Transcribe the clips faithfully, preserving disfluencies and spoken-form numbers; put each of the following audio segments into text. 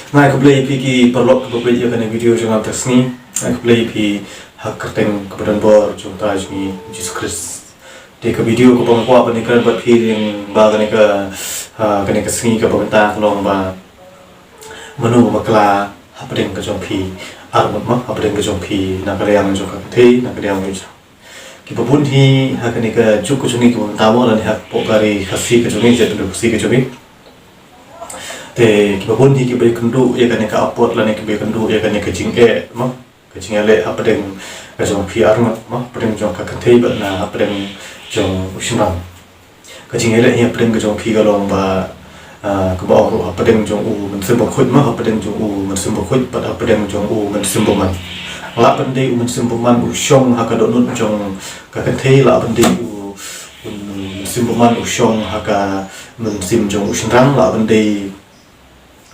Nga ai khublei ïa phi ki paralok kiba peit ïa kane ka video jong nga mynta ka sngi. Nga ai khublei ïa phi ha ka kyrteng kaba donbor jong u Trai jong ngi Jisu Khrist. Te ka video kaba nga kwah ban ïakren bad phi lyngba kane ka, ah, kane ka sngi kaba mynta ka long ba mano ba bakla hapdeng ka jong phi arngut, ma hapdeng ka jong phi na ka liang jong ka kynthei, na ka liang jong kiba bun hi ha kane ka juk ka jong ngi kiba mynta mo, lane hapoh ka ri Khasi ka jong ngi, jaitbynriew Khasi ka jong ngi. Te kiba bun hi kiba ïakynduh ïa kane ka apot lane kiba ïakynduh ïa kane ka jingeh, ma ka jingïaleh hapdeng ka jong phi arngut, ma hapdeng jong ka kynthei bad na hapdeng jong u shynrang. Ka jingïaleh hi hapdeng ka jong phi ka long ba, ah, kaba ong ruh hapdeng jong u Mynsiem Bakhuid, ma hapdeng jong u Mynsiem Bakhuid bad hapdeng jong u Mynsiem Bymman. Lah ban dei u Mynsiem Bymman u shong ha ka dohnud jong ka kynthei, lah ban dei u, u Mynsiem Bymman u shong ha ka mynsiem jong u shynrang, lah ban dei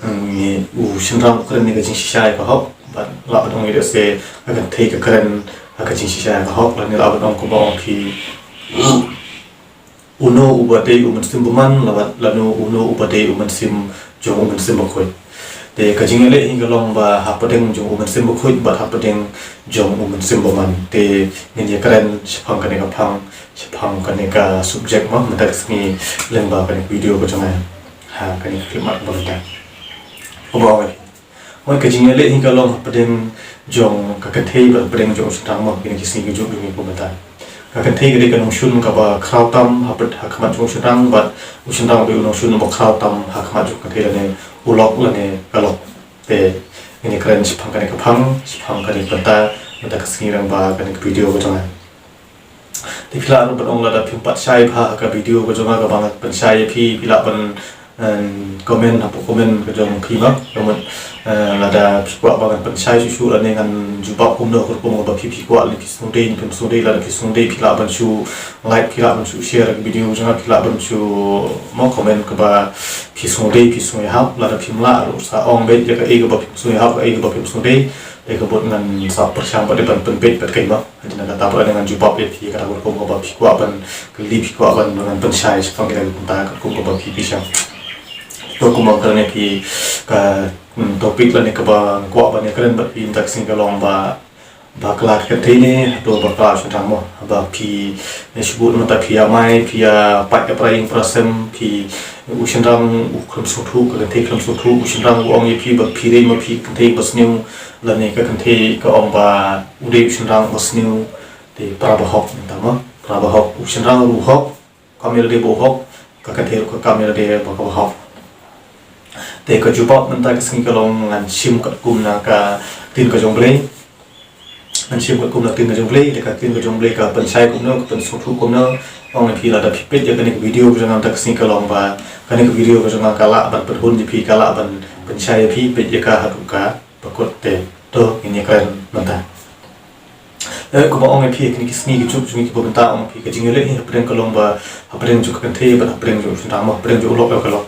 mm, u shynrang u kren ïa ka jingshisha ïa ka hok, bad lah ban ong ïa lehse ka kynthei ka kren ha ka jingshisha ïa ka hok, lane lah ban ong kumba ong phi, uno uba dei u Mynsiem Bymman, lane uno uba dei u mynsiem jong u Mynsiem Bakhuid. Te ka jingïaleh hi ka long ba hapdeng jong u Mynsiem Bakhuid bad hapdeng jong u Mynsiem Bymman. Te ngin ïakren shaphang kane ka phang, shaphang kane ka subject, ma mynta ka sngi lyngba kane ka video ka jong nga. Ha kane ka khyllipmat ba mynta. Kumba ong, ong ka jingïaleh hi ka long hapdeng jong ka kynthei bad hapdeng jong u shynrang, ma kine ki sngi ka juk jong ngi ba mynta. Ka kynthei ka dei ka nongshun kaba khraw tam hapdeng, ha khmat jong u shynrang, bad u shynrang u dei u nongshun uba khraw tam ha khmat jong ka kynthei, lane u lok lane ka lok. Te ngin ïakren shaphang kane ka phang, shaphang kane ka bynta mynta ka sngi lyngba kane ka video ka jong nga. Te phi lah ruh ban ong lada phim pat shai bha ha ka video ka jong nga kaba nga pynshai ïa phi, phi lah ban, em, comment hapoh comment ka jong phi, ma ka mut, eh, lada phi kwah ba ngan pynshai shuh shuh lane ngan jubab kumno ka rukom kaba phi, phi kwah, lane phi sngewdei ne phim sngewdei. Lada phi sngewdei phi lah ban shu like, phi lah ban shu share ka video ka jong nga, phi lah ban shu, ma, comment kaba phi sngewdei, phi sngewhap. Lada phim lah ruh sa ong beit ïa kaei kaba phim sngewhap, kaei kaba phim sngewdei. Te ka mut ngan sa pyrshang pat de ban pynbeit pat kein, ma. Hadien kata pat de ngan jubab ïa phi kata ka rukom kaba phi kwah ban kylli, phi kwah ban, ban pynshai shaphang kata ka bynta ka rukom kaba phi, phi shah. To kumba kane phi ka, hmm, topic lane kaba kwah ban ïakren bad phi mynta ka sngi ka long ba bakla ka kynthei ne hato bakla u shynrang, mo. Ba phi ne shu bud mynta phi ïa mai, phi ïa pait ïa para ïing para sem, phi, u shynrang u khlem sngewthuh, ka kynthei khlem sngewthuh, u shynrang u ong ïa phi ba phi dei ma phi kynthei ba sniew, lane ka kynthei ka ong ba u dei u shynrang ba sniew. Te para bahok mynta, ma, para bahok, u shynrang ruh hok, kam ïa lade ba u hok, ka kynthei ruh ka kam ïa lade ba ka bahok. Te ka jubab mynta ka sngi ka long ngan shim katkum na ka ktien ka jong U Blei. Ngan shim katkum na ka ktien ka jong U Blei, te ka ktien ka jong U Blei ka pynshai kumno, ka pynsngewthuh kumno. Ong ïa phi lada phi peit ïa kane ka video ka jong nga mynta ka sngi ka long ba kane ka video ka jong nga ka lah ban pynhun ïa phi, ka lah ban pynshai ïa phi, peit ïa ka haduh ka ba kut. Te to ngin ïakren mynta. Eh, kumba ong ïa phi, kine ki sngi ki juk jong ngi kiba mynta, ong ïa phi ka jingïaleh hi hapdeng ka long ba hapdeng jong ka kynthei bad hapdeng jong u shynrang, mo, hapdeng jong u lok ïa ka lok.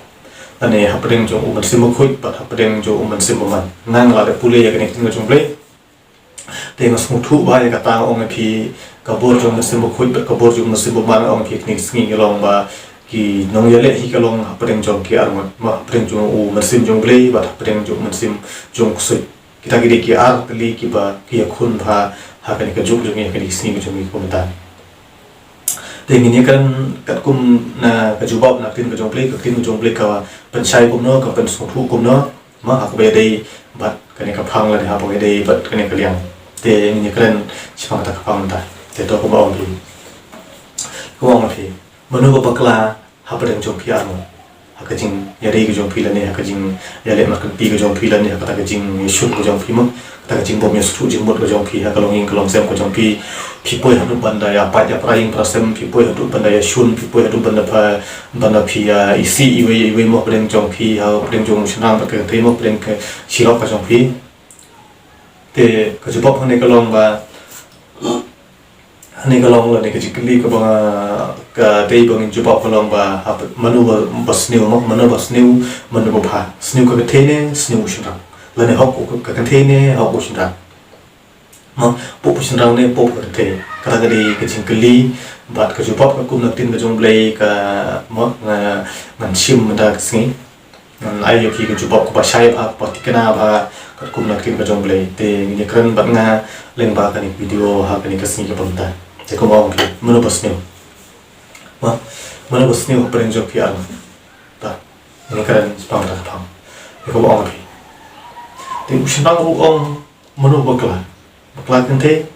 Lane hapdeng jong u Mynsiem Bakhuid bad hapdeng jong u Mynsiem Bymman. Nga nga la dep pule ïa kane ka ktien ka jong U Blei. Te nga sngewthuh ba ïa kata nga ong ïa phi, ka bor jong u Mynsiem Bakhuid bad ka bor jong u Mynsiem Bymman, nga ong ïa phi kine ki sngi ki long ba ki nongïaleh hi ka long hapdeng jong ki arngut, ma, hapdeng jong u Mynsiem jong U Blei bad hapdeng jong u mynsiem jong u ksuid. Kita ki dei ki ar tylli kiba ki ïakhun bha ha kane ka juk jong ngi, ha kane ka sngi ka jong ngi kumta. Te ngin ïakren katkum na ka jubab na ka ktien ka jong U Blei, ka ktien ka jong U Blei ka pynshai kumno, ka pynsngewthuh kumno, ma, ha kaba ïadei bad kane ka phang lane ha kaba ïadei bad kane ka liang. Te ngin ïakren shaphang kata ka phang mynta. Te to kumba ong phi. Kumba ong phi. Mano ba bakla hapdeng jong phi arngut, ha ka jingïadei ka jong phi lane ha ka jingïaleh markynti ka jong phi lane ha kata ka jingïashun ka jong phi, mo, kata ka jingbym ïasngewthuh jingmut ka jong phi, ha ka longïing ka longsem ka jong phi. Phi poi haduh ban da ïa pait ïa para ïing para sem, phi poi haduh ban da ïashun, phi poi haduh ban da pha, ban da phi ïa isih iwei iwei, mo, hapdeng jong phi, hapdeng jong u shynrang bad ka kynthei, mo, hapdeng ka shilok ka jong phi. Te ka jubab hangne ka long ba, hangne ka long lane ka jingkylli kaba nga, ka dei ba ngin jubab ka long ba, hap-, mano ba, ba sniew, mo, mano ba sniew, mano ba bha. Sniew ka kynthei ne sniew u shynrang? Lane hok u ka kynthei ne hok u shynrang? Mo, pop u shynrang ne pop ka kynthei? Kata ka dei ka jingkylli bad ka jubab katkum na ka ktien ka jong U Blei ka, mo, nga, ngan shim mynta ka sngi. Ngan ai ïa phi ka jubab kaba shai bha, kaba thikna bha, katkum na ka ktien ka jong U Blei. Te ngin ïa kren bad nga lyngba kane ka video ha kane ka sngi kaba mynta. Te kumba ong phi, mano ba sniew? Ma, mano ba sniew hapdeng jong phi ar ngut? Ta, ngin ïa kren shaphang kata ka phang. Te kumba ong phi. Te u shynrang ruh u ong mano bakla? Bakla kynthei,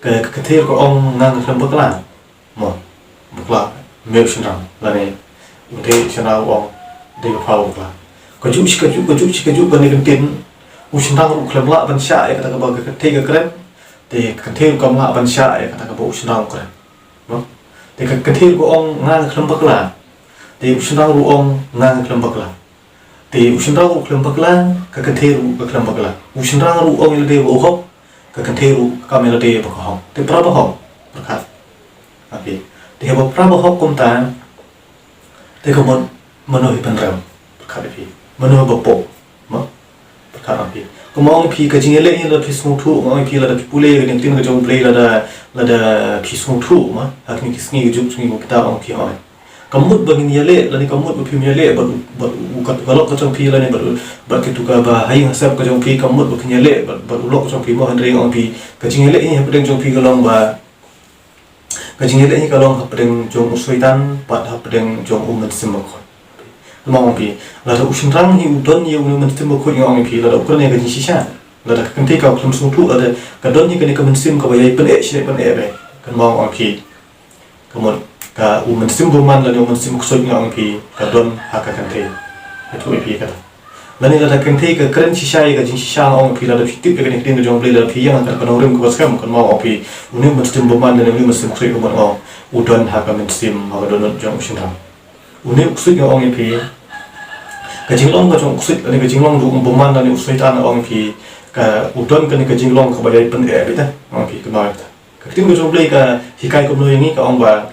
ka, ka kynthei ruh ka ong nga nga khlem bakla. Mo, bakla, me u shynrang, lane, u te u shynrang u ong, dei ba pha u bakla. Kajuh shi kajuh, kajuh shi kajuh kane ka ktien, u shynrang ruh u khlem lah ban shah ïa kata kaba ka kynthei ka kren, te ka kynthei ruh kam lah ban shah ïa kata kaba u shynrang u kren. Mo? Te ka kynthei ruh ka ong nga nga khlem bakla. Te u shynrang ruh u ong nga nga khlem bakla. Te u shynrang ruh u khlem bakla, ka kynthei ruh ka khlem bakla. U shynrang ruh u ong ïa lade ba u hok, ka kynthei ruh ka kam ïa lade ba ka hok. Te para ba hok, pyrkhat. Okay. Te haba para ba hok kumta, te ka mut mano hi pynrem, pyrkhat ïa phi. Mano ba pop, ma? Pyrkhat ïa phi. Kumba ong phi ka jingïaleh hi lada phi sngewthuh, kumba ong phi lada phi pule ka ktien ka jong U Blei lada, lada phi sngewthuh, ma? Ha kine ki sngi ka juk sngi ka kita ong phi hoi. Ka mut ba ngin ïaleh, lane ka mut ba phim ïaleh, bad, bad u ka, ka lok ka jong phi, lane bad, bad kitu kaba ha ïing ha sem ka jong phi, ka mut ba phin ïaleh, bad, bad u lok ka jong phi mo, hynrei ong phi, ka jingïaleh hi hapdeng jong phi ka long ba, ka jingïaleh hi ka long hapdeng jong u Soitan, bad hapdeng jong u Mynsiem Bakhuid. Kumba ong phi, lada u shynrang hi u don ïa u Mynsiem Bakhuid nga ong phi, lada u kren ïa ka jingshisha. Lada ka kynthei ka khlem sngewthuh, lada ka don hi kane ka mynsiem kaba ïai pyneh, shi pyneh bha. Kumba ong phi. Ka mut, ka u mynsiem bymman lane u mynsiem ksuid nga ong phi, ka don ha ka kynthei. Ïathuh ïa phi kata. Lane lada ka kynthei ka kren shisha ïa ka jingshisha nga ong phi lada phi tip ïa kane ka ktien ka jong U Blei lada phi ïeng ha ka nongrim kaba skhem kumba ong phi. Une u mynsiem bymman lane une u mynsiem ksuid ka mut nga ong. U don ha ka mynsiem ha ka dohnud jong u shynrang. Une u ksuid nga ong ïa phi. Ka jinglong ka jong u ksuid lane ka jinglong jong u bymman lane u Soitan nga ong ïa phi. Ka u don kane ka jinglong kaba ïai pyneh beit nga ong ïa phi kumba ong ïa phi. Ka ktien ka jong U Blei ka hikai kumno ïa ngi ka ong ba.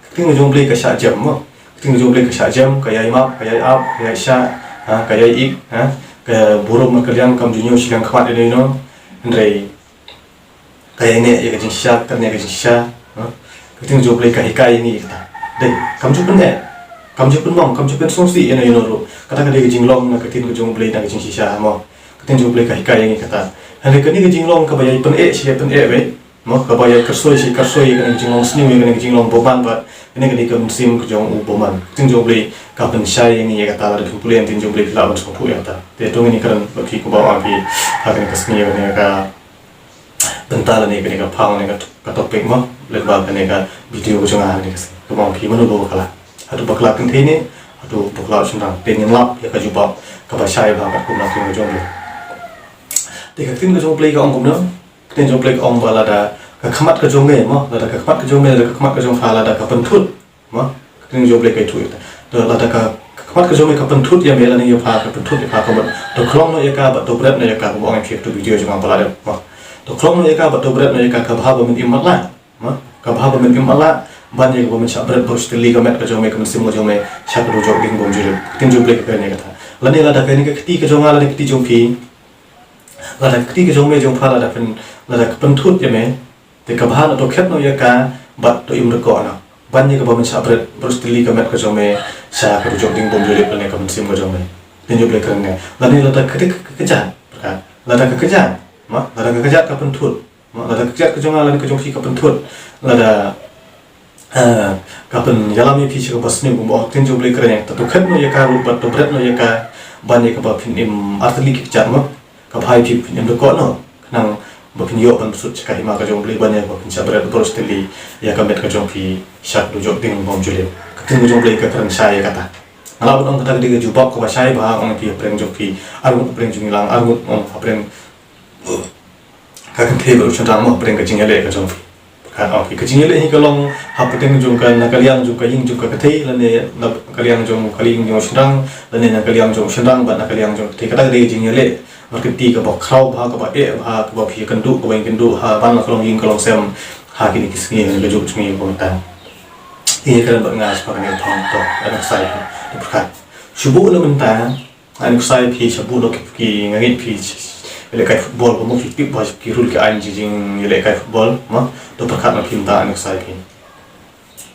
Ka ktien ka jong U Blei ka shah jem mo. Ka ktien ka jong U Blei ka shah jem, ka ïai map, ka ïai ap, ka ïai shah, ha, ka ïai ik, ha, ka burom ka liang kam ju ñiew shiliang khmat ïa no ïa no. Hynrei ka ïai neh ïa ka jingshisha, ka neh ka jingshisha, ha. Ka ktien ka jong U Blei ka hikai ïa ngi kata. Dei, kam ju pyneh, kam ju pynmong, kam ju pynsngewsih ïa no ïa no ruh. Kata ka dei ka jinglong na ka ktien ka jong U Blei na ka jingshisha mo. Ka ktien jong U Blei ka hikai ïa ngi kata. Hynrei kane ka jinglong kaba ïai pyneh shi ïai pyneh beit. Mo, kaba ïai kyrsoi shi kyrsoi ïa kane ka jinglong sniew ïa kane ka jinglong bymman bad kane ka dei ka mynsiem ka jong u bymman. Ka ktien jong U Blei ka pynshai ïa ngi ïa kata lada phi pule ïa ka ktien jong U Blei phi lah ban sngewthuh ïa kata. Te to ngin ïa kren bad phi kumba ong phi ha kane ka sngi ïa kane ka bynta lane kane ka phang lane ka, ka topic mo. Lyngba kane ka video ka jong nga ha kane ka sngi. Kumba ong phi mano ba bakla. Hato bakla kynthei ne, hato bakla u shynrang. Te ngin lap ïa ka jubab kaba shai bha katkum na ka ktien ka jong U Blei. Te ka ktien ka jong U Blei ka ong kumno? Ka ktien jong U Blei ka ong ba lada ka khmat ka jong me mo, lada ka khmat ka jong me, lada ka khmat ka jong pha, lada ka pynthut mo. Ka ktien jong U Blei ka ïathuh ïa kata. To lada ka, ka khmat ka jong me ka pynthut ïa me lane ïa pha, ka pynthut ïa pha ka mut. To khlong noh ïa ka bad to bret noh ïa ka, kumba ong ïa phi ha ka video jong nga ba la dep mo. To khlong noh ïa ka bad to bret noh ïa ka, ka bha ba men im matlah. Mo, ka bha ba men im matlah ban ïa kaba men shah bret baroh shi tylli ka met ka jong me, ka mynsiem ka jong me sha ka dujok ding bym ju lip. Ka ktien jong U Blei ka kren ïa kata. Lane lada kane ka kti ka jong nga lane ka kti jong phi. Lada ka kti ka jong me jong pha lada pyn, lada ka pynthut ïa me. Te ka bha na to khet noh ïa ka bad to im rekoh noh. Ban ïa kaba men shah bret baroh shi tylli ka met ka jong me sha ka dujok ding bym ju lip lane ka mynsiem ka jong me. Ka ktien jong U Blei ka kren ïa. Lane lada ka kti ka, ka, ka kjat. Lada ka kjat. Mo, lada ka kjat ka pynthut. Mo, lada ka kjat ka jong nga lane ka jong phi ka pynthut. Lada, eh, ka pynïalam ïa phi sha kaba sniew kumba ong ka ktien jong U Blei ka kren ïa kata to khet noh ïa ka ruh bad to bret noh ïa ka ban ïa kaba phin im artylli ki kjat mo. Ka bha ïa phi phin im rekoh noh. Khnang ba phin ïoh ban bsut sha ka hima ka jong U Blei ban ïa kaba phin shah bret baroh shi tylli ïa ka met ka jong phi sha ka dujok ding bym ju lip. Ka ktien ka jong U Blei ka kren shai ïa kata. Nga lah ban ong kata ka dei ka jubab kaba shai bha ong ïa phi hapdeng jong phi. Arngut hapdeng jong ngi lang, arngut ong hapdeng ka kynthei bad u shynrang mo hapdeng ka jingïaleh ka jong phi. Ka, okay, ka jingïaleh hi ka long hapdeng jong ka na ka liang jong ka ïing jong ka kynthei lane na ka liang jong ka ïing jong u shynrang lane na ka liang jong u shynrang bad na ka liang jong ka kynthei. Kata ka dei ka jingïaleh markynti kaba khraw bha, kaba eh bha, kaba phi ïakynduh, kaba ïakynduh ha ban la ka long ïing ka long sem ha kine ki sngi, ha kane ka juk jong ngi kumta. Ïa kane bad nga sha kane ka thong to, ana ksai to pyrkhat. Shu buh na mynta. Nga ai nuksa ïa phi sha buh noh ki, ki, nga ngeit phi ïalehkai football, ba mo phi tip ba ki rule ki aiñ jong jingïalehkai football mo. To pyrkhat ma phi mynta, ai nuksa ïa phi.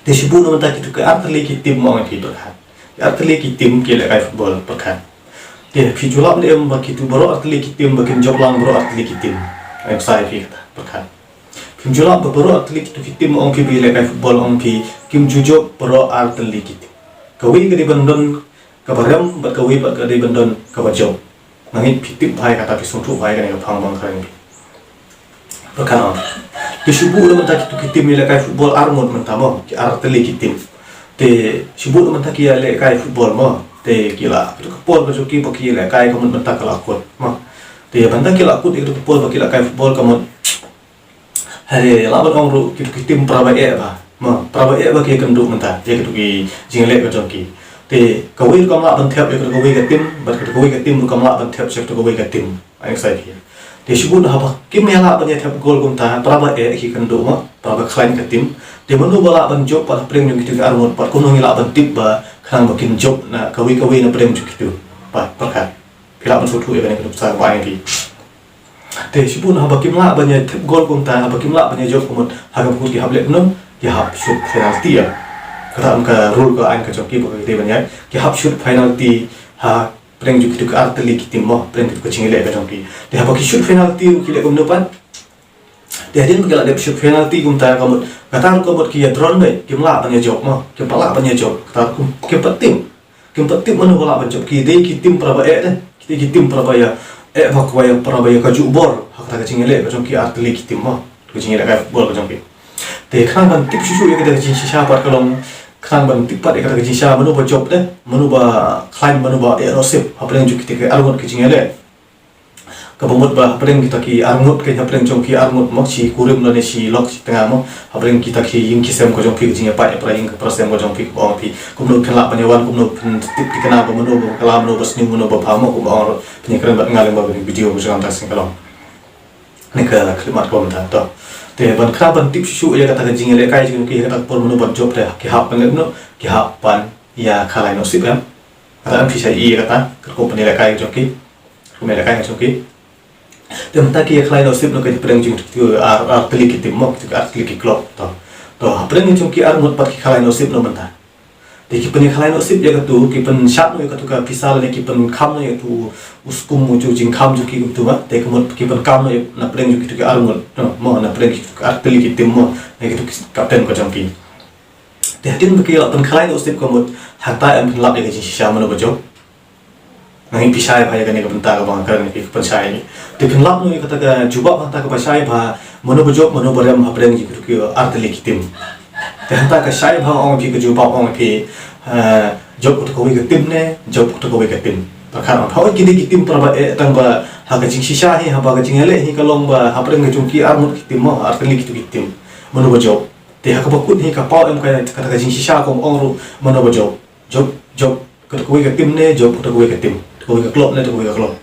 Te sha buh noh mynta kito ki artylli ki team mo, nga ai phi pyrkhat. Ki artylli ki tim ki lehkai football, pyrkhat. Te phi ju lap ne em ba kitu baroh artylli ki tim ba kin jop lang baroh artylli ki tim? Ai sa ïa phi kata, pyrkhat. Phim ju lap ba baroh artylli kitu ki tim ong phi ba ki lehkai football ong phi kim ju jop baroh artylli ki tim. Kawei ka dei ban don kaba rem bad kawei pat ka dei ban don kaba jop. Nga ngeit phi tip bha ïa kata, phi sngewthuh bha ïa kane ka phang ba nga kren ïa phi. Pyrkhat noh. Te shu buh noh mynta kitu ki tim ïalehkai football ar ngut mynta mo, ki artylli ki tim. Te shu buh noh mynta ki ïalehkai football mo. Te ki la, katu ka por ka jong ki ba ki ïalehkai ka mut mynta ka la kut mo. Te mynta ki la kut ïa katu ka por ba ki lehkai football ka mut. Hynrei lah ban ong ruh kitu ki tim para ba eh bha. Mo, para ba eh bha ki ïakynduh mynta ïa kitu ki jingïaleh ka jong ki. Te kawei ruh kam lah ban thep ïa katu kawei ka tim, bad katu kawei ka tim ruh kam lah ban thep ïa katu kawei ka tim. Ai sa ïa phi. Te shu buh noh haba kim ïa lah ban ïa thep gol kumta, para ba eh ki kynduh mo, para ba khlaiñ ka tim. Te mano ba lah ban jop pat hapdeng jong kitu ki ar ngut, pat kumno ngi lah ban tip ba khnang ba kin jop na kawei kawei na pdeng jong kitu. Pat, pyrkhat. Phi lah ban sngewthuh ïa kane ka nuksa kaba ai ïa phi. Te shu buh noh haba kim lah ban ïa thep gol kumta, haba kim lah ban ïa jop ka mut ha kaba kut ki hap leh kumno, ki hap shoot penalty ïa. Kata ka rule ka aiñ ka jong ki ba ka dei ban ïa, ki hap shoot penalty hapdeng jong kitu ki artylli ki tim mo, hapdeng kitu ka jingïaleh ka jong ki. Te haba ki shoot penalty ki leh kumno pat? Te hadien ba ki la dep shoot penalty kumta ka mut, kata ruh ka mut ki ïa draw beit, kim lah ban ïa jop mo, kim pat lah ban ïa jop, kata ruh kim pat tip. Kim pat tip mano ba lah ban jop, ki dei ki tim para ba eh de. Ki dei ki tim para ba ïa eh bha, kaba ïa para ba ïa kajuh bor ha kata ka jingïaleh ka jong ki artylli ki tim mo, ka jingïalehkai football ka jong ki. Te khnang ban tip shuh shuh ïa kata ka jingshisha pat ka long, khnang ban tip pat ïa kata ka jingshisha mano ba jop de, mano ba khlaiñ, mano ba eh noh sip hapdeng jong kita ki ar ngut ki jingïaleh. Kaba mut ba hapdeng kita ki ar ngut, ki hapdeng jong ki ar ngut mo, shi kurim lane shi lok shi tnga mo, hapdeng kita ki ïing ki sem ka jong phi, ka jingïapait ïa para ïing para sem ka jong phi, kaba ong phi kumno phin lah ban ïa wan, kumno phin tip thikna ba mano ba kylla, mano ba sniew, mano ba bha mo, kumba ong ruh phin ïa kren bad nga lyngba kane ka video ka jong nga mynta shen ka long. Kane ka khlieh mat kaba mynta to. Te ban khnang ban tip shuh shuh ïa kata ka jingïalehkai jong ki, ïa kata ka por mano ban jop, te ki hap ban leh kumno, ki hap ban ïa khalai noh sip em. Kata em phi sa ïohi ïa kata, katkum pynïalehkai jong ki. Kumne lehkai ka jong ki. Te mynta ki ïa khlaiñ noh sip noh ka pdeng jong ki ar, artylli ki tim mo, ki artylli ki club to. To hapdeng jong ki ar ngut pat ki khlaiñ noh sip noh mynta. Te ki pynïakhlaiñ noh sip ïa katu, ki pynshad noh ïa katu ka pisa lane ki pynkham noh ïa katu u skum, u ju jingkham jong ki kumtu ma. Te ka mut ki pynkham noh ïa na pdeng jong kitu ki ar ngut. To mo, na pdeng kitu ki artylli ki tim mo, na kitu ki captain ka jong ki. Te hadien ba ki la pynkhlaiñ noh sip ka mut, hangta em phin lap ïa ka jingshisha mano ba jop. Nga ngeit phi shai bha ïa kane ka bynta kaba nga kren ïa phi, ka pynshai. Te phin lap noh ïa kata ka jubab hangta kaba shai bha, mano ba jop, mano ba rem hapdeng jong kitu ki artylli ki tim. Te hangta ka shai bha ong phi, ka jubab ong phi, eh, jop katu kawei ka tim ne jop katu kawei ka tim. Pyrkhat noh, hooid ki dei ki tim para ba eh, tang ba ha ka jingshisha hi, haba ka jingïaleh hi ka long ba hapdeng ka jong ki ar ngut ki tim mo, artylli kitu ki tim, mano ba jop. Te ha kaba kut hi ka paw em ka, kata ka jingshisha, kum ong ruh mano ba jop. Jop, jop katu kawei ka tim ne jop katu kawei ka tim, katu kawei ka club ne katu kawei ka club.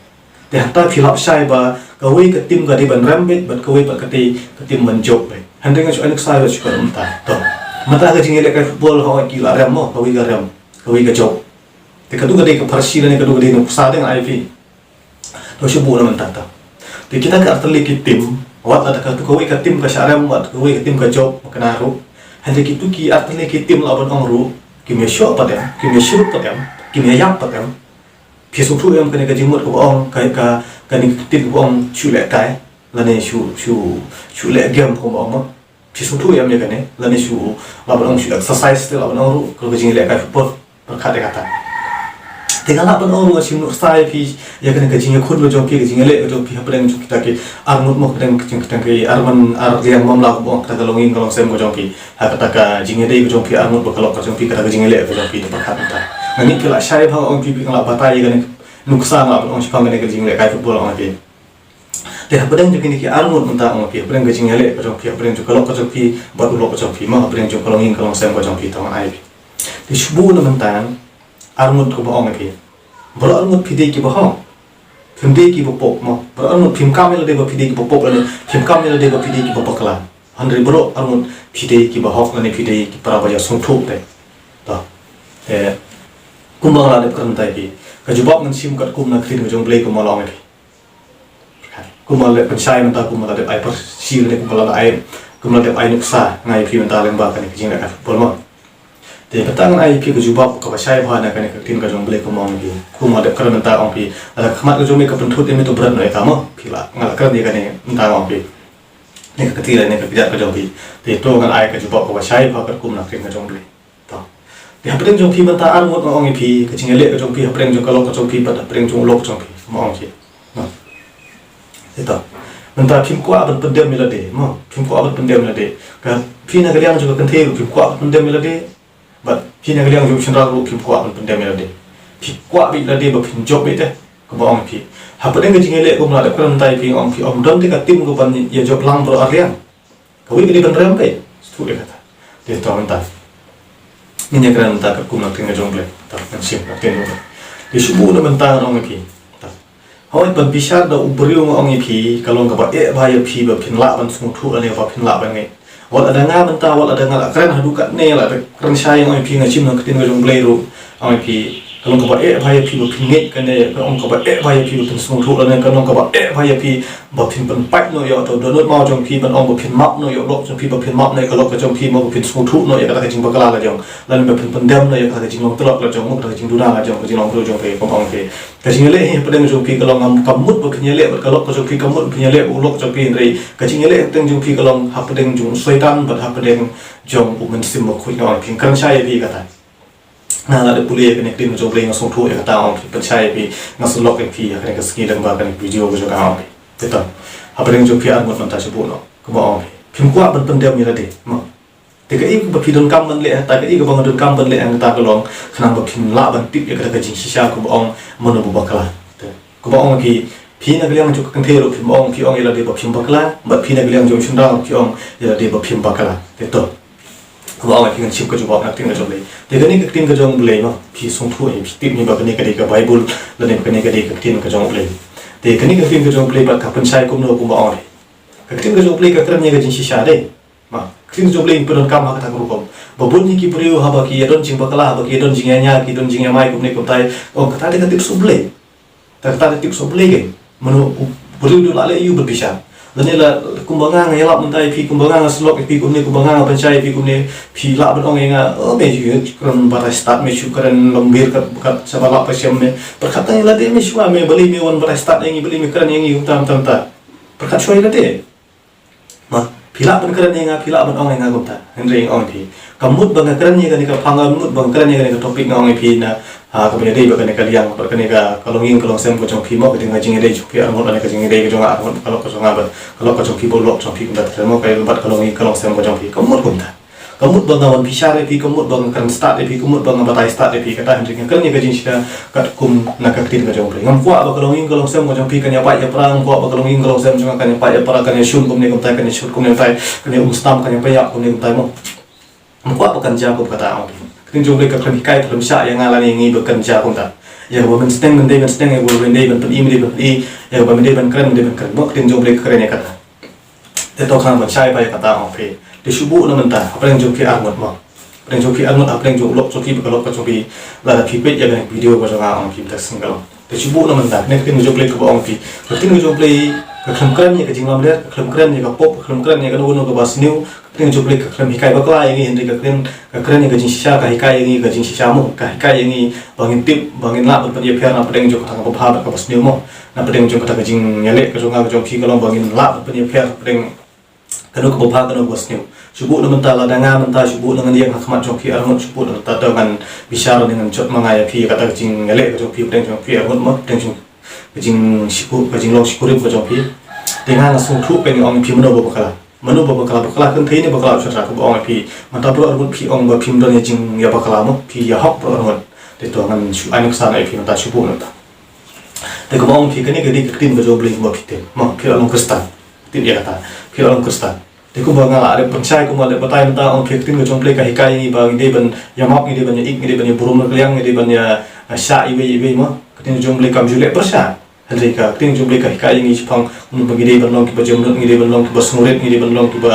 Te hangta phi lap shai ba kawei ka tim ka dei ban rem beit bad kawei pat ka dei ka tim ban jop beit. Hynrei nga shu ai nuksa ïa shu kren mynta. To, mynta ka jingïalehkai football hooid ki la rem mo, kawei ka rem, kawei ka jop. Te katu ka dei ka pharshi lane katu ka dei nuksa de nga ai phi. To shu buh noh mynta to. Te kita ki artylli ki tim, wat la katu kawei ka tim ka shah rem, wat kawei ka tim ka jop, ma kane ruh. Hynrei kitu ki artylli ki tim lah ban ong ruh kim ïa shoh pat em, kim ïa shu pat em, kim ïa ïap pat em. Phi sngewthuh em kane ka jingmut kaba ong ka, ka, kane ka tim kaba ong shu lehkai lane shu, shu, shu leh game kumba ong ma. Phi sngewthuh ïa me kane, lane shu, lah ban ong shu exercise te lah ban ong ruh, ka jingïalehkai football. Pyrkhat ïa kata. Te nga lah ban ong ruh nga shim nuksa ïa phi, ïa kane ka jingïakhun ka jong phi, ka jingïaleh ka jong phi hapdeng jong kita ki ar ngut mo, hapdeng jong kita ki ar man ar liang mamla, kumba ong kata ka longïing ka longsem ka jong phi. Ha kata ka jingïadei ka jong phi ar ngut, ba ka lok ka jong phi, kata ka jingïaleh ka jong phi, te pyrkhat mynta. Nga ngeit phi lah shai bha, ong phi, phi nga lah batai ïa kane nuksa, nga lah ban ong shaphang kane ka jingïalehkai football ong phi. Te hapdeng jong kine ki ar ngut mynta ong phi, hapdeng ka jingïaleh ka jong phi, hapdeng jong ka lok ka jong phi bad u lok ka jong phi, ma hapdeng jong ka longïing ka longsem ka jong phi, tang ai phi. Te shu buh noh mynta ar ngut kaba ong phi. Baroh ar ngut phi dei kiba hok. Phim dei kiba pop mo. Baroh ar ngut phim kam ïa lade ba phi dei kiba pop lane phim kam ïa lade ba phi dei kiba bakla. Hynrei baroh ar ngut phi dei kiba hok lane phi dei ki para ba ïasngewthuh te. To. Te kumba nga la dep kren mynta ïa phi, ka jubab ngan shim katkum na ktien ka jong U Blei kumba la ong ïa phi. Kumba la dep pynshai mynta, kumba la dep ai pharshi lane kumba la dep ai, kumba la dep ai nuksa nga ïa phi mynta lyngba kane ka jingleh football mo. Te mynta ngan ai phi ka jubab kaba shai bha na kane ka ktien ka jong U Blei, kumba ong phi. Kumba dep kren mynta ong phi, lada ka khmat ka jong me ka pynthut ïa me to bret noh ïa ka mo. Phi lah, nga lah kren ïa kane mynta ong phi. Ne ka kti la ne ka kjat ka jong phi. Te to ngan ai ka jubab kaba shai bha katkum na ka ktien ka jong U Blei. To. Te hapdeng jong phi mynta ar ngut nga ong ïa phi, ka jingïaleh ka jong phi hapdeng jong ka lok ka jong phi bad hapdeng jong u lok jong phi. Mo ong phi. No. Te to. Mynta phim kwah ban pyndem ïa lade, mo. Phim kwah ban pyndem ïa lade. Ka phi na ka liang jong ka kynthei ruh phim kwah ban pyndem ïa lade. Bad phi na ka liang jong u shynrang ruh phim kwah ban pyndem ïa lade. Phi kwah beit lade ba phin jop beit te. Kaba ong phi. Hapdeng ka jingïaleh kumba la dep kren mynta ïa phi ong phi, ym don te ka tim ka ban ïa jop lang baroh ar liang. Kawei ka dei ban rem beit. Shu ïa kata. Te to mynta. Ngin ïa kren mynta katkum na ka ktien ka jong U Blei. To ngan shim na ka ktien U Blei. Te shu buh na mynta ngan ong ïa phi. To. Hooid, ban bishar da u briew nga ong ïa phi, ka long kaba eh bha ïa phi ba phin lah ban sngewthuh lane ba phin lah ban ngeit. Wat lada nga mynta, wat lada nga la kren haduh katne, la kren shai nga ong ïa phi, nga shim na ka ktien ka jong U Blei ruh. Nga ong ïa phi, ka long kaba eh bha ïa phi ba phin ngeit kane, ka long kaba eh bha ïa phi ba phin sngewthuh lane, ka long kaba eh bha ïa phi ba phin pynpait noh ïa uto u dohnud maw jong phi, ban ong ba phin map noh ïa u lok jong phi, ba phin map noh ïa ka lok ka jong phi, mo ba phin sngewthuh noh ïa kata ka jingbakla la jong, lane ba phin pyndem noh ïa kata ka jinglong tlot la jong, mo kata ka jingduna la jong, ka jinglong briew jong phi, kaba ong phi. Ka jingïaleh hi hapdeng jong phi ka long, kam mut ba phin ïaleh bad ka lok ka jong phi, kam mut ba phin ïaleh bad u lok jong phi, hynrei ka jingïaleh hapdeng jong phi ka long hapdeng jong u Soitan bad hapdeng jong u Mynsiem Bakhuid, nga ong ïa phi, nga kren shai ïa phi kata. Nga la dep pule ïa kane ka ktien ka jong U Blei, nga sngewthuh ïa kata, ong phi, pynshai ïa phi, nga sylok ïa phi ïa kane ka sngi lyngba kane ka video ka jong nga, ong phi. Te to. Hapdeng jong phi ar ngut mynta shu buh noh. Kumba ong phi. Phim kwah ban pyndem ïa lade. Mo. Te kaei kaba phi donkam ban leh, te kaei kaba nga donkam ban leh, kata ka long khnang ba phin lah ban tip ïa kata ka jingshisha kaba ong mano ba bakla. Te kaba ong phi, phi na ka liang jong ka kynthei ruh phim ong, phi ong ïa lade ba phim bakla, bad phi na ka liang jong u shynrang ruh phi ong ïa lade ba phim bakla. Te to. Kaba ong phi ngan shim ka jubab na ka ktien ka jong U Blei. Te kane ka ktien ka jong U Blei mo, phi sngewthuh hi, phi tip hi ba kane ka dei ka Baibl, lane ba kane ka dei ka ktien ka jong U Blei. Te kane ka ktien ka jong U Blei bad ka pynshai kumno kumba ong phi. Ka ktien ka jong U Blei ka kren ïa ka jingshisha de. Mo, ka ktien ka jong U Blei ngi pyndonkam ha kata ka rukom. Ba bun hi ki briew haba ki ïa don jingbakla, haba ki ïa don jingïaineh, ki don jingïamai kumne kumtai. Oh, kata dei ka tip sha U Blei. Kata dei ka tip sha U Blei ke. Mano u briew u lah leh ïa u ban bishar. Lane la kumba nga nga ïalap mynta ïa phi, kumba nga nga sylok ïa phi kumne, kumba nga nga pynshai ïa phi kumne, phi lah ban ong ïa nga, oh, me shu kren batai stad, me shu kren longbyr kat, kat shaba lah ba shem me. Pyrkhat tang ïa lade me shuwa me, balei me wan batai stad ïa ngi, balei me kren ïa ngi kumta kumta kumta. Pyrkhat shuwa ïa lade. Mo, phi lah ban kren ïa nga, phi lah ban ong ïa nga kumta. Hynrei nga ong ïa phi, kam mut ba nga kren ïa kane ka phang, kam mut ba nga kren ïa kane ka topic, nga ong ïa phi na, ha, kaba ïadei bad kane ka liang, bad kane ka, ka longïing ka longsem ka jong phi mo, ka dei ka jingïadei jong phi arngut, kane ka jingïadei ka jong nga arngut, ka lok ka jong nga bad ka lok ka jong phi bad u lok jong phi kumta, te mo, ka bad ka longïing ka longsem ka jong phi. Kam mut kumta. Kam mut ba nga wan bishar ïa phi, kam mut ba nga kren stad ïa phi, kam mut ba nga batai stad ïa phi, kata hynrei nga kren ïa ka jingshisha katkum na ka ktien ka jong U Blei. Ngam kwah ba ka longïing ka longsem ka jong phi kan ïa pait ïa pra, ngam kwah ba ka longïing ka longsem jong nga kan ïa pait ïa pra, kan ïa shun kumne kumtai, kan ïa shun kumne kumtai, kan ïa um stam, kan ïa pynïap kumne kumtai mo. Ngam kwah ba kan jia kum kata, ong phi. Ka ktien jong U Blei ka khlem hikai, khlem shah ïa nga lane ïa ngi ba kan jia kumta. Ïa kaba mynsneng ngin dei ban sneng, ïa kaba myndei ban pyni, myndei ban pyni, ïa kaba myndei ban kren, myndei ban kren mo, ka ktien jong U Blei ka kren ïa kata. Te to khnang ban shai bha ïa kata, ong phi. Te shu buh na mynta, hapdeng jong phi arngut mo. Hapdeng jong phi arngut, hapdeng jong u lok jong phi bad ka lok ka jong phi, lada phi peit ïa kane ka video ka jong nga, ong phi, mynta sngi ka long. Te shu buh na mynta, kane ka ktien ka jong U Blei kaba ong phi. Ka ktien ka jong U Blei ka khlem kren ïa ka jinglamler, ka khlem kren ïa ka pop, ka khlem kren ïa kano kano kaba sniew. Ka ktien ka jong U Blei ka khlem hikai bakla ïa ngi, hynrei ka kren, ka kren ïa ka jingshisha, ka hikai ïa ngi ka jingshisha mo, ka hikai ïa ngi ba ngin tip, ba ngin lah ban pynïapher na pdeng jong kata kaba bha bad kaba sniew mo. Na pdeng jong kata ka jingïaleh ka jong nga ka jong phi ka long ba ngin lah ban pynïapher pdeng kano kaba bha, kano kaba sniew. Shu buh na mynta, lada nga mynta shu buh na ngan ïeng ha khmat jong phi arngut, shu buh na mynta, to ngan bishar ne ngan jot ma nga ïa phi, kata ka jingïaleh ka jong phi pdeng jong phi arngut mo, pdeng jong ka jingshikurim, ka jinglong shikurim ka jong phi. Te nga nga sngewthuh kein, ong phi mano ba bakla. Mano ba bakla, bakla kynthei ne bakla u shynrang, kaba ong phi. Mynta baroh arngut phi ong ba phim don ïa jingïabakla mo, phi ïahok baroh arngut. Te to ngan shu ai nuksa na ïa phi mynta, shu buh na mynta. Te kaba ong phi kane ka dei ka ktien ka jong U Blei kumba phi tip. Mo, phi la long Khristan. Tip ïa kata. Phi la long Khristan. Te kumba nga la dep pynshai, kumba la dep batai mynta, ong phi ka ktien ka jong U Blei ka hikai ïa ngi ba ngi dei ban ïamap, ngi dei ban ïa ïeit, ngi dei ban ïa burom ryngkliang, ngi dei ban ïa, eh, shah iwei iwei mo. Ka ktien ka jong U Blei kam ju leh pyrshah. Hynrei ka ktien ka jong U Blei ka hikai ïa ngi shaphang kumno ba ngi dei ban long kiba jemnud, ngi dei ban long kiba sngewrit, ngi dei ban long kiba,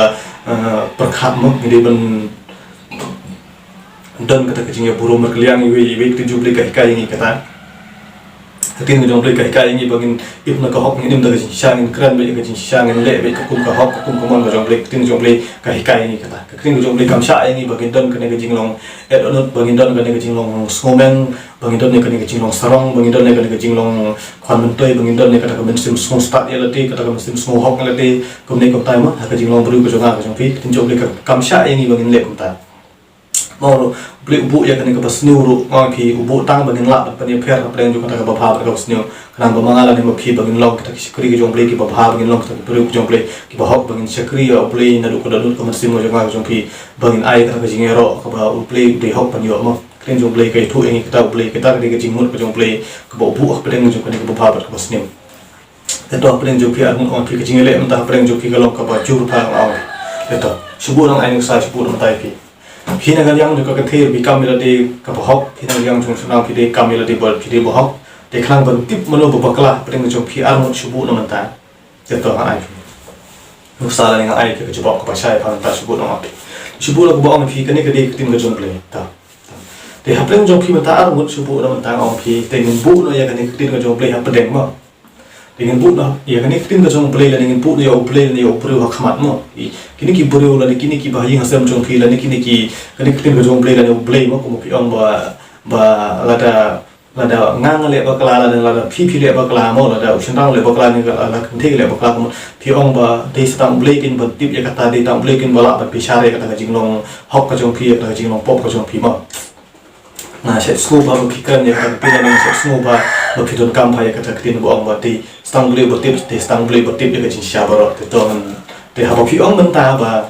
eh, pyrkhat mo, ngi dei ban don kata ka jingïaburom ryngkliang iwei iwei, ka ktien jong U Blei ka hikai ïa ngi kata. Ka ktien ka jong U Blei ka hikai ïa ngi ba ngin im na ka hok, ngin im da ka jingshisha, ngin kren beit ïa ka jingshisha, ngin leh beit ka kum ka hok, ka kum ka mon ka jong U Blei. Ka ktien ka jong U Blei ka hikai ïa ngi kata. Ka ktien ka jong U Blei kam shah ïa ngi ba ngin don kane ka jinglong eh, don, ba ngin don kane ka jinglong sngewmeng, ba ngin don kane ka jinglong sarong, ba ngin don kane ka jinglong khwan myntoi, ba ngin don kata ka mynsiem sngewstad ïa lade, kata ka mynsiem sngewhok ïa lade. Kumne kumtai mo, ha ka jinglong briew ka jong nga ka jong phi, ka ktien jong U Blei ka kam shah ïa ngi ba ngin leh kumta. Mo ruh, U Blei u buh ïa kane kaba sniew ruh, nga ong ïa phi, u buh tang ba ngin lah ban pynïapher hapdeng jong kata kaba bha bad kaba sniew. Khnang ba ma nga lane ma phi ba ngin long kita ki shakri ka jong U Blei kiba bha, ba ngin long kita ki briew ka jong U Blei kiba hok, ba ngin shakri ïa U Blei naduh ka dohnud ka mynsiem ka jong nga ka jong phi, ba ngin ai kata ka jingïaroh kaba U Blei u dei hok ban ïoh mo. Ka ktien jong U Blei ka ïathuh ïa ngi kata, U Blei kata ka dei ka jingmut ka jong U Blei kaba u buh hapdeng jong kane kaba bha bad kaba sniew. Te to hapdeng jong phi arngut, ong phi, ka jingïaleh mynta hapdeng jong phi ka long kaba jur bha, ong. Te to, shu buh nang, ai nuksa, shu buh nang mynta ïa phi. Phi na ka liang jong ka kynthei phi kam ïa lade kaba hok, phi na ka liang jong u shynrang phi dei kam ïa lade ba phi dei ba hok. Te khnang ban tip mano ba bakla hapdeng jong phi arngut, shu buh nang mynta. Te to nga ai phi. Nuksa lane nga ai phi ka jubab kaba shai bha mynta, shu buh nang, ong phi. Shu buh nang, kaba ong phi, kane ka dei ka ktien ka jong U Blei. To. Te hapdeng jong phi mynta arngut, shu buh nang mynta, ong phi, te ngin buh noh ïa kane ka ktien ka jong U Blei hapdeng mo. Te ngin buh noh ïa kane ka ktien ka jong U Blei lane ngin buh noh ïa U Blei lane ïa u briew ha khmat mo. I, kine ki briew lane kine kiba ha ïing ha sem jong phi lane kine ki, kane ka ktien ka jong U Blei lane U Blei mo, kumba phi ong ba, ba lada, lada nga nga leh bakla lane lada phi phi leh bakla mo, lada u shynrang leh bakla ne lada ka kynthei leh bakla, kumba phi ong ba dei sa tang U Blei kin ban tip ïa kata, dei tang U Blei kin ba lah ban bishar ïa kata ka jinglong hok ka jong phi, ïa kata ka jinglong pop ka jong phi mo. Nga shait sngew bha ba phi kren ïa kata ka ktien, nga shait sngew bha ba phi donkam bha ïa kata ka ktien ba ong ba dei sa tang U Blei uba tip, dei sa tang U Blei uba tip ïa ka jingshisha baroh. Te to ngan, te haba phi ong mynta ba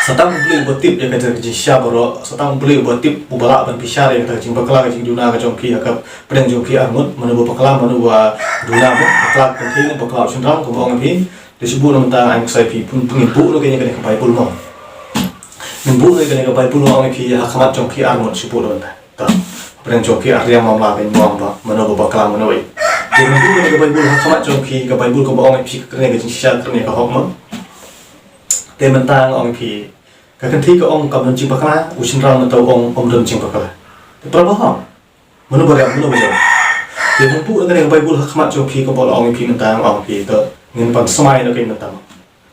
sa tang U Blei uba tip ïa kata ka jingshisha baroh, sa tang U Blei uba tip, uba lah ban bishar ïa kata ka jingbakla ka jingduna ka jong phi ha ka pdeng jong phi arngut, mano ba bakla, mano ba duna, ba bakla ka kynthei ne bakla u shynrang, kumba ong phi. Te shu buh nang mynta, ai nuksa ïa phi, pun, pun ngin buh noh kane, kane ka Baibl mo. Ngin buh noh kane ka Baibl, ong ïa phi, ha khmat jong phi arngut, shu buh noh mynta. To. Hapdeng jong phi arliang, mam lah ban ong ba mano ba bakla mano ba ïeit. Te ngin buh noh kane ka Baibl ha khmat jong phi, ka Baibl kaba ong ïa phi kren ïa ka jingshisha, kren ïa ka hok mo. Te mynta nga ong ïa phi, ka kynthei ka ong kam don jingbakla, u shynrang mynta u ong ym don jingbakla. Te para ba hok. Mano ba riam, mano ba jam? Te ngin buh noh kane ka Baibl ha khmat jong phi, kaba la ong ïa phi mynta, nga ong ïa phi, to ngin pynsmai noh kane mynta mo.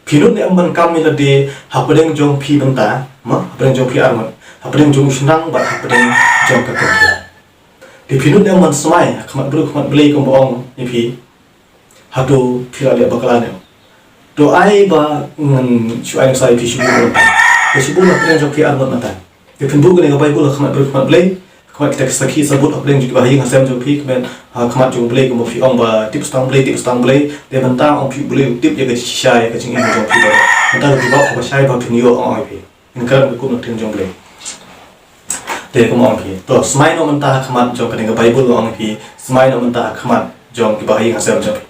Phi nud ne em ban kam ïa lade hapdeng jong phi mynta mo, hapdeng jong phi arngut, hapdeng jong u shynrang bad hapdeng jong ka kynthei. Te phi nud ne em ban smai ha khmat briew, khmat Blei, kumba ong ïa phi. Hato phi la leh bakla ne em? To ai ba ngan shu ai nuksa ïa phi, shu buh noh mynta. Te shu buh noh hapdeng jong phi arngut mynta. Te phin buh kane ka Baibl ha khmat briew, khmat Blei, ha khmat kita ki sakhi sabut hapdeng jong kiba ha ïing ha sem jong phi, kumne ha khmat jong U Blei, kumba phi ong ba tip sa tang U Blei, tip sa tang U Blei. Te mynta ong phi U Blei u tip ïa ka jingshisha, ïa ka jingim jong phi baroh. Mynta ka jubab kaba shai ba phin ïoh, ong ïa phi. Ngin kren ka kum na ka ktien jong U Blei. Te kumba ong ïa phi. To, smai noh mynta ha khmat jong kane ka Baibl, ong ïa phi. Smai noh mynta ha khmat jong kiba ha ïing ha sem jong phi.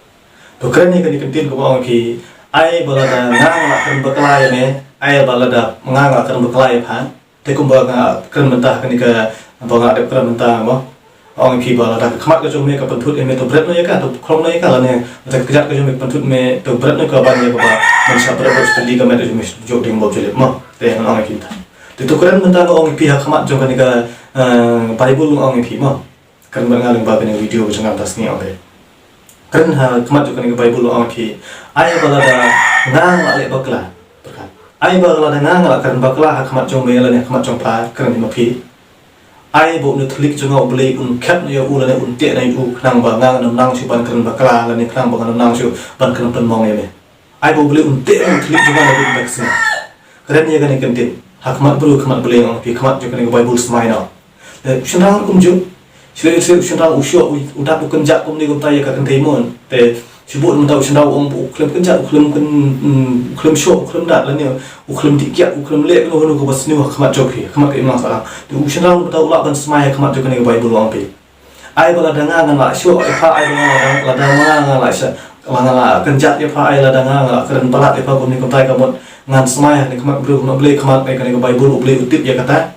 To kren ïa kane ka ktien kaba ong ïa phi. Ai ba lada nga nga la kren bakla ïa me, ai ba lada nga nga la kren bakla ïa pha. Te kumba nga kren mynta ha kane kaba nga dep kren mynta mo. Ong ïa phi ba lada ka khmat ka jong me ka pynthut ïa me, to bret noh ïa ka, to khlong noh ïa ka, lane lada ka kjat ka jong me ka pynthut me, to bret noh ïa ka ban ïa kaba ngan shah bret noh sha tylli ka met ka jong me, shu juh ding bok jylliew mo. Te ngan ong ïa phi mynta. Te to kren mynta nga ong ïa phi ha khmat jong kane ka, eh, Baibl nga ong ïa phi mo. Kren bad nga lyngba kane ka video ka jong nga mynta sngi, ong phi. Kren ha khmat jong kane ka Baibl, ong ïa phi. Ai ba lada nga nga la leh bakla. Pyrkhat. Ai ba lada nga nga la kren bakla ha khmat jong me lane ha khmat jong pha, kren ïa ma phi. Ai ba une u thylliej jong nga U Blei un khet noh ïa u lane un teh noh ïa u khnang ba nga ngan ym nang shuh ban kren bakla lane khnang ba ngan ym nang shuh ban kren pynmong ïa me. Ai ba U Blei un teh noh u thylliej jong nga naduh mynta ka sngi. Kren ïa kane ka ktien ha khmat briew, khmat Blei, ong phi, khmat jong kane ka Baibl, smai noh. Te u shynrang kumjuh. Shlei shlei u shynrang u shoh, u, u dap u kynjat kumne kumta ïa ka kynthei mo. Te shu buh mynta u shynrang u ong u khlem kynjat, u khlem kyn, mm, u khlem shoh, u khlem dat lane u khlem dih kiad, u khlem leh kano kano kaba sniew ha khmat jong phi, ha khmat ka imlang sahlang. Te u shynrang mynta u lah ban smai ha khmat jong kane ka Baibl, ong phi. Ai ba lada nga ngan la shoh ïa pha, ai ba lada, lada nga ngan la shoh, la nga la kynjat ïa pha, ai lada nga ngan la kren palat ïa pha kumne kumtai, ka mut ngan smai ha kane ka khmat briew, khmat Blei, khmat kane ka Baibl, U Blei u tip ïa kata.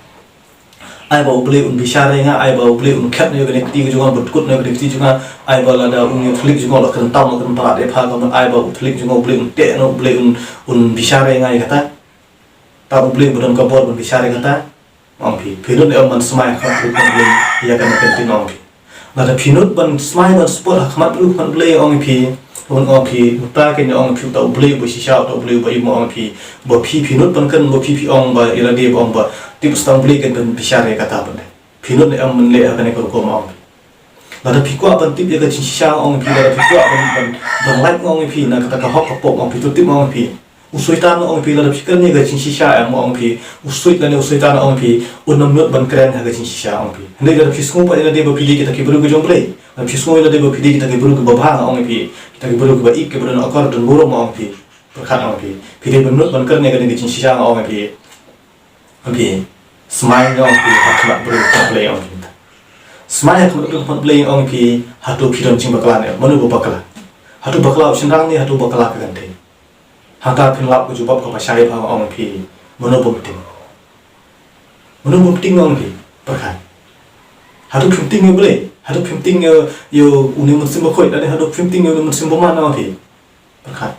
Ai ba U Blei un bishar ïa nga, ai ba U Blei un khet noh ïa kane ka kti ka jong nga, un pynkut noh ïa kane ka kti jong nga, ai ba lada une u thylliej jong nga u la kren tam, u la kren palat ïa pha, ka mut ai ba u thylliej jong nga U Blei un teh noh, U Blei un, un bishar ïa nga ïa kata. Tang U Blei uba don ka bor ban bishar ïa kata. Ong phi, phi nud ne em ban smai ha khmat briew, khmat Blei ïa kane ka ktien, ong phi. Lada phi nud ban smai ban spot ha khmat briew khmat Blei ong ïa phi, un ong ïa phi, uta kein ong ïa phi, uta u Blei uba shisha, uta u Blei uba im ong ïa phi. Ba phi phi nud ban kren, ba phi phi ong ba ïa lade ba ong ba tip, uta u Blei kein ban bishar ïa kata pat de. Phi nud ne em ban leh ha kane ka rukom ong ïa phi. Lada phi kwah ban tip ïa ka jingshisha ong ïa phi, lada phi kwah ban, ban, ban lait ong ïa phi na kata ka hok ka pop ong ïa phi, to tip ong ïa phi. U Soitan ong ïa phi, lada phi kren ïa ka jingshisha em ong ïa phi, u Soit lane u Soitan ong ïa phi, un ym nud ban kren ha ka jingshisha ong ïa phi. Hynrei lada phi sngew pat ïa lade ba phi dei kita ki briew ki jong Blei, lada phi sngew ïa lade ba phi dei kita ki briew kiba bha ong ïa phi, kita ki briew kiba ïeit, kiba don akor don burom ong ïa phi, pyrkhat ong ïa phi, phi dei ban nud ban kren ïa kane ka jingshisha ong ïa phi. Ong ïa phi, smai ong ïa phi ha khmat briew khmat Blei ong ïa phi. Smai ha khmat briew khmat Blei ong ïa phi, hato phi don jingbakla ne, mano ba bakla? Hato bakla u shynrang ne hato bakla ka kynthei? Hangta phin lap ka jubab kaba shai bha ong ïa phi, mano bym tieng? Mano bym tieng ong ïa phi? Pyrkhat. Hato phim tieng ïa u Blei? Hato phim tieng ïa, ïa une u Mynsiem Bakhuid? Lane hato phim tieng ïa une u Mynsiem Bymman ong ïa phi? Pyrkhat.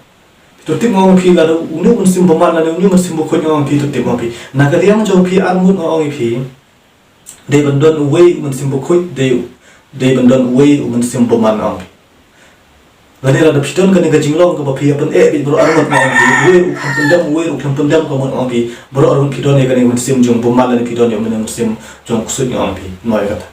Phi to tip ong ïa phi, lada une u Mynsiem Bymman lane une u Mynsiem Bakhuid ong ïa phi, to tip ong ïa phi. Na ka liang jong phi arngut ong ïa phi, dei ban don uwei u Mynsiem Bakhuid, dei, dei ban don uwei u Mynsiem Bymman ong ïa phi. Lane lada phi don kane ka jinglong kaba phi ïa pyneh beit baroh arngut ong ïa phi, uwei ruh u khlem pyndem, uwei ruh u khlem pyndem ka mut ong ïa phi, baroh arngut phi don ïa kane ka mynsiem jong u Bymman lane phi don ïa kane ka mynsiem jong u Ksuid ong ïa phi. Mo ïa kata.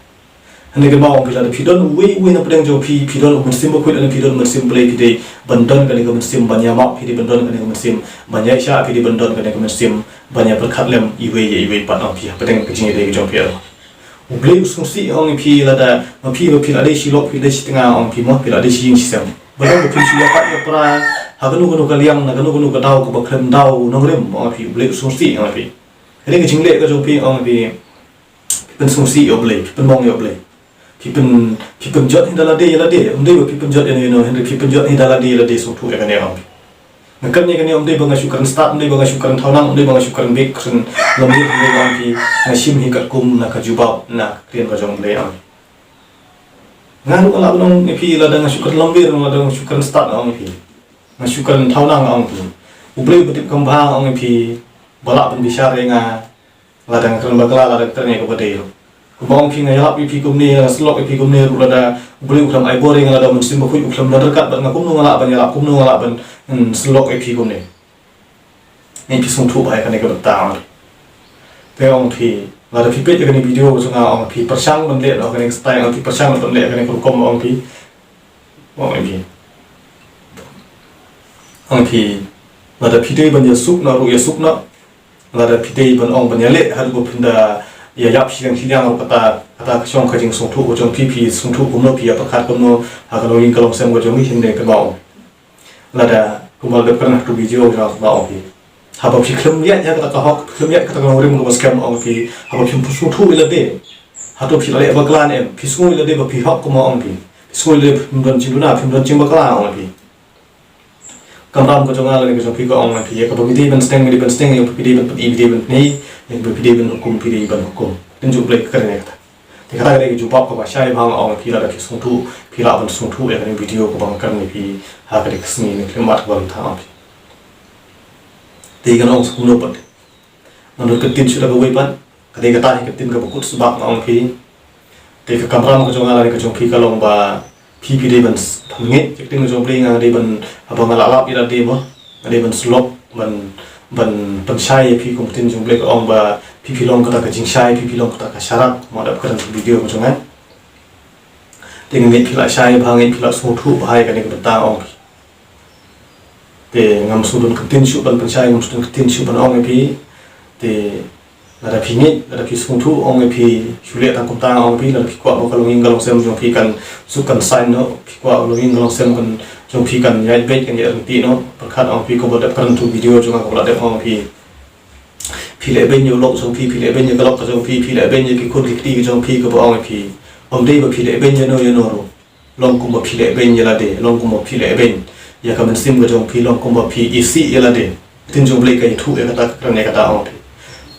Hynrei kynmaw ong ïa phi, lada phi don uwei uwei na pdeng jong phi, phi don u Mynsiem Bakhuid lane phi don u Mynsiem Blei, phi dei ban don kane ka mynsiem ban ïa map, phi dei ban don kane ka mynsiem ban ïa shah, phi dei ban don kane ka mynsiem ban ïa pyrkhat lem iwei ïa iwei pat ong ïa phi hapdeng ka jingïadei ka jong phi. U Blei u sngewsih ong ïa phi lada ma phi, ma phi la dei shi lok, phi la dei shi tnga ong ïa phi, ma phi la dei shi ïing shi sem. Ba dang ba phin shu ïa pat ïa pra ha kano kano ka liang, na kano kano ka daw kaba khlem daw nongrim ong ïa phi, U Blei u sngewsih ong ïa phi. Kane ka jingleh ka jong phi ong ïa phi, phi pynsngewsih ïa U Blei, phi pynmong ïa U Blei. Phi pyn, phi pynjot hi da lade ïa lade, ym dei ba phi pynjot ïa no ïa no, hynrei phi pynjot hi da lade ïa lade, sngewthuh ïa kane ong phi. Nga kren ïa kane ym dei ba nga shu kren stad, ym dei ba nga shu kren thaw nang, ym dei ba nga shu kren beit, kren longïing, ym dei ba ong phi, nga shim hi katkum na ka jubab na ka ktien ka jong U Blei ong. Nga ruh nga lah ban ong ïa phi lada nga shu kren longïing, lada nga shu kren stad ong ïa phi. Nga shu kren thaw nang ong ïa phi. U Blei uba tip kham bha ong ïa phi, ba lah ban bishar ïa nga. Lada nga kren bakla, lada nga kren ïa kaba dei ruh. Kumba ong phi nga ïalap ïa phi kumne, nga syllok ïa phi kumne ruh, lada U Blei u khlem ai bor ïa nga, lada u Mynsiem Bakhuid u khlem don ryngkat bad nga, kumno nga lah ban ïalap, kumno nga lah ban, hmm, syllok ïa phi kumne? Ngeit phi sngewthuh bha ïa kane ka bynta. Te ong phi, lada phi peit ïa kane video jong nga ong phi pyrshang ban leh noh kane ka style, ong phi pyrshang ban leh kane ka rukom ong phi. Ong phi. Ong phi, lada phi dei ban ïasuk noh ruh ïasuk noh. Lada phi dei ban ong ban ïaleh haduh ba phin da ïaïap shiliang shiliang ruh, kata, kata ka shong ka jingsngewthuh ka jong phi, phi sngewthuh kumno, phi ïa pyrkhat kumno ha ka longïing ka longsem ka jong phi, hynrei kaba ong. Lada kumba la dep kren ha ka video jong nga kaba ong phi. Haba phi khlem ïaid ïa kata ka hok, phi khlem ïaid kata ka nongrim kaba skhem ong phi, haba phim sngewthuh ïa lade. Hato phi la leh bakla ne em, phi sngew ïa lade ba phi hok kumba ong phi. Phi sngew ïa lade phim don jingduna, phim don jingbakla ong phi. Kamram ka jong nga lane ka jong phi ka ong ïa phi, ïa kaba phi dei ban sdang, phi dei ban sdang, ïa kaba phi dei ban pyni, phi dei ban pyni, ïa kaba phi dei ban hukum, phi dei ban hukum. Ktien jong U Blei ka kren ïa kata. Te kata ka dei ka jubab kaba shai bha nga ong ïa phi, lada phi sngewthuh, phi lah ban sngewthuh ïa kane ka video kaba nga kren ïa phi ha kane ka sngi ne khyllipmat kaba mynta ong phi. Te ngan ong sa kumno pat. Ngan nud kyntien shuh da kawei pat. Ka dei kata hi ka ktien kaba kut sbak nga ong phi. Te ka kamram ka jong nga lane ka jong phi ka long ba phi phi dei ban s-, ban ngeit ïa ka ktien ka jong U Blei, nga dei ban, haba nga la lap ïa lade mo, nga dei ban syllok ban, ban pynshai ïa phi kum ka ktien jong U Blei ka ong ba phi phi long kata ka jingshai, phi phi long kata ka sharak, mo, dap kren ka video ka jong nga. Te nga ngeit phi la shai bha, ngeit phi la sngewthuh bha ïa kane ka bynta ong phi. Te ngam sngewdon kyntien shuh ban pynshai, ngam sngewdon kyntien shuh ban ong ïa phi. Te lada phi ngeit, lada phi sngewthuh ong ïa phi, shu leh tang kumta ong ïa phi, lada phi kwah ba ka longïing ka longsem jong phi kan suk kan saiñ noh, phi kwah ka longïing ka longsem kan jong phi kan ïaid beit, kan ïaid ryntih noh, pyrkhat ong ïa phi kumba dep kren ha ka video jong nga kaba la dep ong ïa phi. Phi leh beiñ ïa u lok jong phi, phi leh beiñ ïa ka lok ka jong phi, phi leh beiñ ïa ki khun ki kti ka jong phi kaba ong ïa phi. Ym dei ba phi leh beiñ ïa no ïa no ruh. Long kumba phi leh beiñ ïa lade, long kumba phi leh beiñ ïa ka mynsiem ka jong phi, long kumba phi isih ïa lade. Ktien jong U Blei ka ïathuh ïa kata, ka kren ïa kata ong phi.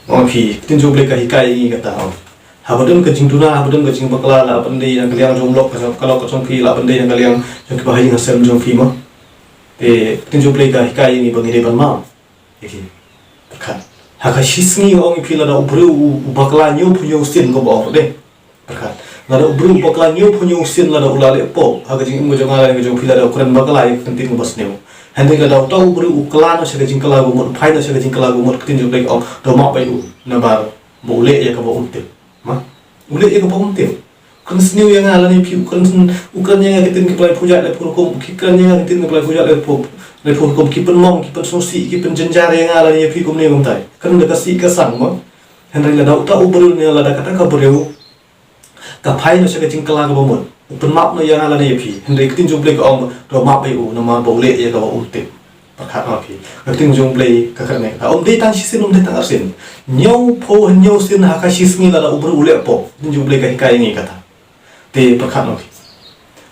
Ong phi, ktien jong U Blei ka hikai ïa ngi kata ong. Haba don ka jingduna, haba don ka jingbakla, lah ban dei na ka liang jong u lok ka jong, ka lok ka jong phi, lah ban dei na ka liang jong kiba ha ïing ha sem jong phi mo. Te ktien jong U Blei ka hikai ïa ngi ba ngi dei ban map. Ïa ki. Pyrkhat. Ha ka shisngi ong ïa phi lada u briew u, u bakla hynñiewphew hynñiew sien kumba ong de. Pyrkhat. Lada u briew u bakla hynñiewphew hynñiew sien lada u la leh pop ha ka jingim ka jong nga lane ka jong phi, lada u kren bakla ïa ka ktien kaba sniew, hynrei lada uta u briew u kylla noh sha ka jingkylla kaba mut, u phai noh sha ka jingkylla kaba mut, ka ktien jong U Blei ka ong, to map beit u namar ba u leh ïa kaba um tip. Ma, u leh ïa kaba um tip. Kren sniew ïa nga lane ïa phi, u kren, u kren ïa nga ki ktien kiba laiphew jait laiphew rukom, ki kren ïa nga ki ktien kiba laiphew jait laiphew, laiphew rukom, ki pynmong, ki pynsngewsih, ki pynjynjar ïa nga lane ïa phi kumne kumtai. Kren da ka sih ka sang, ma. Hynrei lada uta u briew ne lada kata ka briew ka phai noh sha ka jingkylla kaba mut, u pynmap noh ïa nga lane ïa phi, hynrei ka ktien jong U Blei ka ong, to map beit u namar ba u leh ïa kaba um tip. Pyrkhat noh phi, ka ktien jong U Blei ka kren ïa kata. Um dei tang shisien, um dei tang arsien. Hynñiewphew hynñiew sien ha ka shisngi lada u briew u leh pop, ka ktien jong U Blei ka hikai ïa ngi kata. Te pyrkhat noh phi.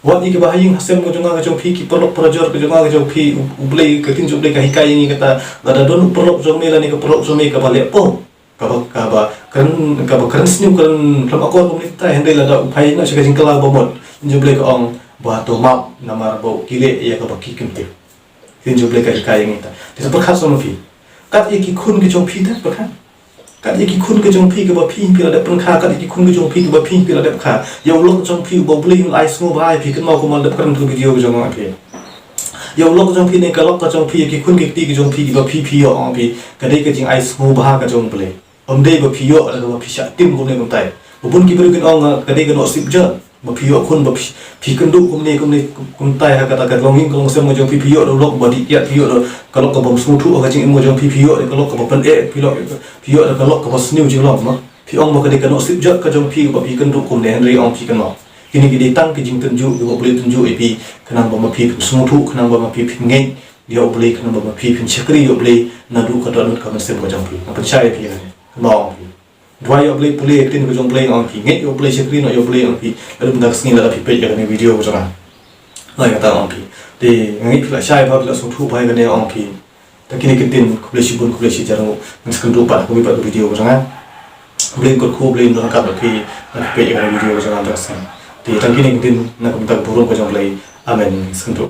Wat ïa kiba ha ïing ha sem ka jong nga ka jong phi, ki paralok parajor ka jong nga ka jong phi, U, U Blei, ka ktien jong U Blei ka hikai ïa ngi kata, lada don u paralok jong me lane ka paralok jong me kaba leh pop, kaba, kaba kren, kaba kren sniew, kren khlem akor kumne kumtai, hynrei lada u phai noh sha ka jingkylla ba mut, ka ktien jong U Blei ka ong ba to map namar ba u ki leh ïa kaba ki kynthih. Ka ktien jong U Blei ka hikai ïa ngi kata. Te to pyrkhat shuh ma phi. Kat ïa ki khun ki jong phi te pyrkhat. Kat ïa ki khun ki jong phi kiba phi, phi la dep pynkha, kat ïa ki khun ki jong phi kiba phi, phi la dep kha. Ïa u lok jong phi uba U Blei un ai sngewbha ïa phi, kynmaw kumba la dep kren ha ka video ka jong nga phi. Ïa u lok jong phi ne ka lok ka jong phi, ïa ki khun ki kti ki jong phi kiba phi, phi ïoh ong phi, ka dei ka jingai sngewbha ka jong U Blei. Ym dei ba phi ïoh da kaba phi shah tim kumne kumtai. Ba bun ki briew kin ong ka dei ka noh sip jot. Ba phi ïoh khun ba phi, phi kynduh kumne kumne kumtai ha kata ka longïing ka longsem ka jong phi, phi ïoh da u lok ba dih kiad, phi ïoh da ka lok kaba sngewthuh ha ka jingim ka jong phi, phi ïoh da ka lok kaba pyneh, phi ïoh, phi ïoh da ka lok kaba sniew jinglong, ma. Phi ong ba ka dei ka noh sip jot ka jong phi ba phi kynduh kumne, hynrei ong phi kynmaw, kine ki dei tang ki jingtynjuh kiba U Blei u tynjuh ïa phi, khnang ba ma phi pynsngewthuh, khnang ba ma phi pynngeit ïa U Blei, khnang ba ma phi pynshakri ïa U Blei naduh ka dohnud ka mynsiem ka jong phi. Nga pynshai ïa phi kane. Kynmaw ong phi. Duwai ïa U Blei, pule ïa ka ktien ka jong U Blei ong phi. Ngeit ïa U Blei, shakri noh ïa U Blei ong phi. Lada mynta ka sngi lada phi peit ïa kane video ka jong nga, nga ïa kata ong phi. Te nga ngeit phi la shai bha, phi la sngewthuh bha ïa kane ong phi. Te kine ki ktien khublei shibun, khublei shihajar nguh, ngan sa kynduh pat ha kawei pat ka video ka jong nga. U Blei un kyrkhu, U Blei un don ryngkat bad phi, lada phi peit ïa kane video ka jong nga mynta ka sngi. Te tang kine ki ktien na ka bynta ka burom ka jong U Blei. Amen. Ngan sa kynduh.